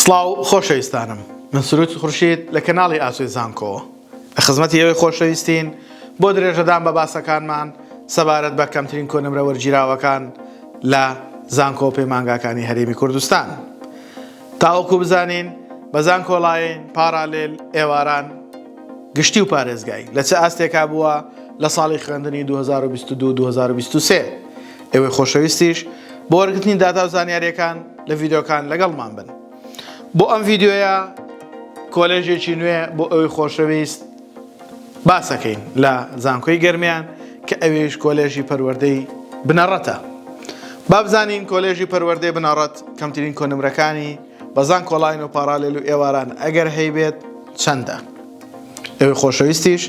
سڵاو خۆشەویستانم من سرود خورشید لە کەناڵی ئاسۆی زانکۆوە لە خزمەتی ئێوەی خۆشەویستین بۆ درێژەدان بە باسەکانمان سەبارەت بە کەمترین کۆنمرە وەرگیراوەکان لە زانکۆ و پەیمانگاکانی هەرێمی کوردستان تاوەکو بزانین بە زانکۆلاین پارالێل ئێواران گشتی و پارێزگای لە چ ئاستێکا بووە لە ساڵی خوێندنی 2022 2023 ئێوەی خۆشەویستیش بۆ وەرگرتنی داتا و زانیاریەکان لە ڤیدیۆکان لەگەڵمان بن. بۆ ئەم ڤیدیۆیە کۆلێژێکی نوێ بۆ ئەوی خۆشەویست باسەکەین لە زانکۆی گەرمیان کە ئەویش کۆلێژی پەروەردەی بنەڕەتە. با بزانین کۆلێژی پەروەردەی بنەڕەت کەمترین کۆنمرەکانی بە زانکۆلاین و پاڕالێل و ئێواران ئەگەر هەیبێت چەندە؟ ئێوەی خۆشەویستیش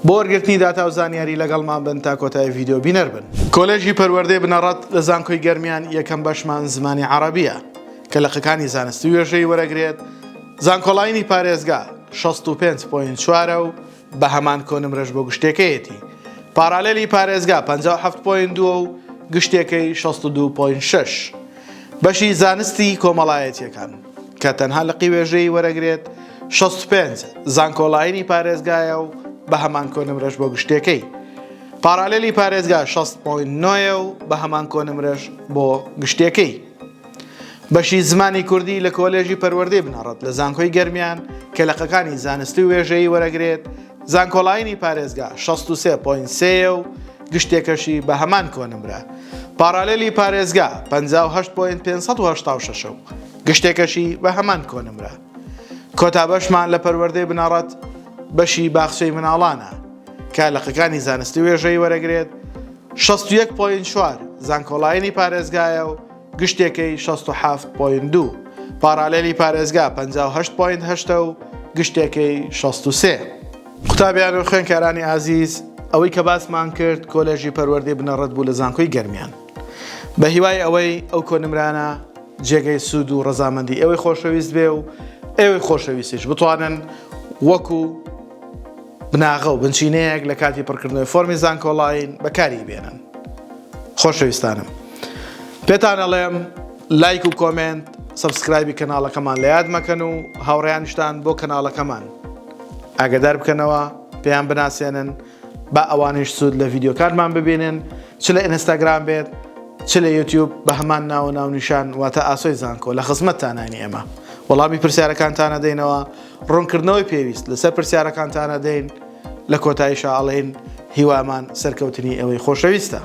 بۆ وەرگرتنی داتا و زانیاری لەگەڵمان بن تا کۆتایی ڤیدیۆ بینەر بن. کۆلێژی پەروەردەی بنەڕەت لە زانکۆی گەرمیان یەکەم بەشمان زمانی عەڕەبیە کە لقەکانی زانستی و وێژەیی وەرەگرێت، زانکۆلاینی پارێزگا 65 point چوارە و بە هەمان کۆنمرەش بۆ گشتێکەیەتی. پارالێلی پارێزگا 57 point دووە و گشتێکەی 62 point شەش. بەشی زانستی کۆمەڵایەتیەکان کە تەنها لقی وێژەیی وەرەگرێت 65 زانکۆلاینی پارێزگایە و بە هەمان کۆنمرەش بۆ گشتێکەی. پارالێلی پارێزگا 60 point نۆیە و بە هەمان کۆنمرەش بۆ گشتێکەی. بەشی زمانی کوردی لە کۆلێژی پەروەردەی بنەڕەت لە زانکۆی گەرمیان کە لقەکانی زانستی و وێژەیی وەرەگرێت، زانکۆلاینی پارێزگا 63 point سێیە و گشتێکەشی بە هەمان کۆنمرە. پاڕالێلی پارێزگا 58 point 586 ە و گشتێکەشی بە هەمان کۆنمرە. کۆتا بەشمان لە پەروەردەی بنەڕەت بەشی باخچەی مناڵانە کە لقەکانی زانستی و وێژەیی وەرەگرێت، 61 point چوار زانکۆلاینی پارێزگایە و گشتێکەی 67 point دوو، پاڕالێلی پارێزگا 58 point هەشتە و گشتێکەی 63. قوتابیان و خوێندکارانی ئازیز ئەوەی کە باسمان کرد کۆلێژی پەروەردەی بنەڕەت بوو لە زانکۆی گەرمیان. بە هیوای ئەوەی ئەو کۆنمرانە جێگەی سوود و ڕەزامەندی ئێوەی خۆشەویست بێ و ئێوەی خۆشەویستیش بتوانن وەکو بناغە و بنچینەیەک لە کاتی پڕکردنەوەی فۆرمی زانکۆلاین بەکاری بێنن. خۆشەویستانم پێتان ئەڵێم لایک و comment subscribe ی کەناڵەکەمان لە یاد مەکەن و هاوڕێیانیشتان بۆ کەناڵەکەمان ئاگدار بکەنەوە پێیان بناسێنن با ئەوانیش سوود لە ڤیدیۆکانمان ببینن چ لە ئینستاگرام بێت چ لە یوتیوب بە هەمان ناو و ناونیشان واتە ئاسۆی زانکۆ لە خزمەتتانانی ئێمە وەڵامی پرسیارەکانتان ئەدەینەوە ڕوونکردنەوەی پێویست لەسەر پرسیارەکانتان ئەدەین لە کۆتاییشا ئەڵێین هیوامان سەرکەوتنی ئێوەی خۆشەویستە.